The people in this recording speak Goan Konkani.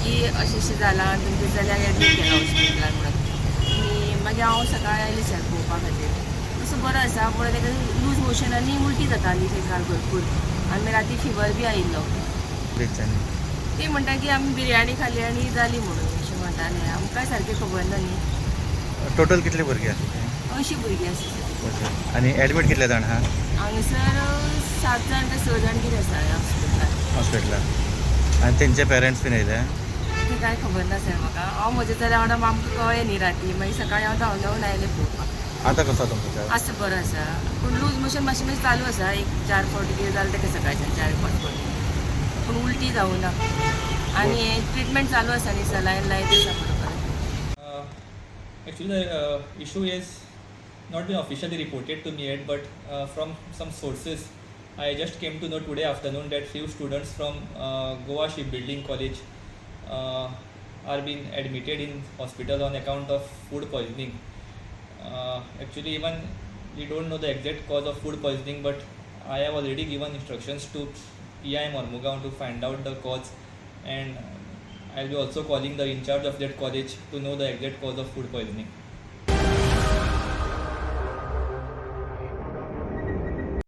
की अशें अशें जालां आनी तुमच्या चल्याक एडमीट केला हॉस्पिटलान म्हणून. आनी मागीर हांव सकाळी आयलें सर पळोवपा खातीर. तसो बरो आसा, पूण ताका लूज मोशन आनी उलटी जाताली ताका भरपूर आनी मागीर राती फिवर बी आयिल्लो. तेंच्यांनी ते म्हणटा की आमी बिरयानी खाली आनी जाली म्हणून अशें म्हणटाले. आमकां सारकें खबर ना न्ही. टोटल कितले भुरगे आसा? अंयशीं भुरगीं आसा सर. आनी एडमीट कितले जाण आहा? हांगासर सात जाण काय स जाण कितें आसा ह्या हॉस्पिटलान. हॉस्पिटलान. आनी तेंचे पेरंट्स बीन येयले? तें कांय खबर ना सर म्हाका. हांव म्हज्या चल्या वांगडा, आमकां कळ्ळें न्ही राती. मागीर सकाळीं हांव धांवन धांवन आयलें पळोवपाक. आतां कसो तुमचो चलो? आसा, बरो आसा, पूण लूज मोशन मातशें मातशें चालू आसा. एक चार फावटी कितें जालें ताका सकाळच्यान, चार पांच फावटी, पूण उलटी जावना. आनी ट्रिटमेंट चालू आसा न्ही, सलायन लायत आसा बरोबर. Actually, the issue is not been officially reported to me yet, but from some sources, I just came to know today afternoon that few students from Goa Shipbuilding College are being admitted in hospital on account of food poisoning. Actually, even we don't know the exact cause of food poisoning, but I have already given instructions to PI Mormugao to find out the cause, and I'll be also calling the in charge of that college to know the exact cause of food poisoning.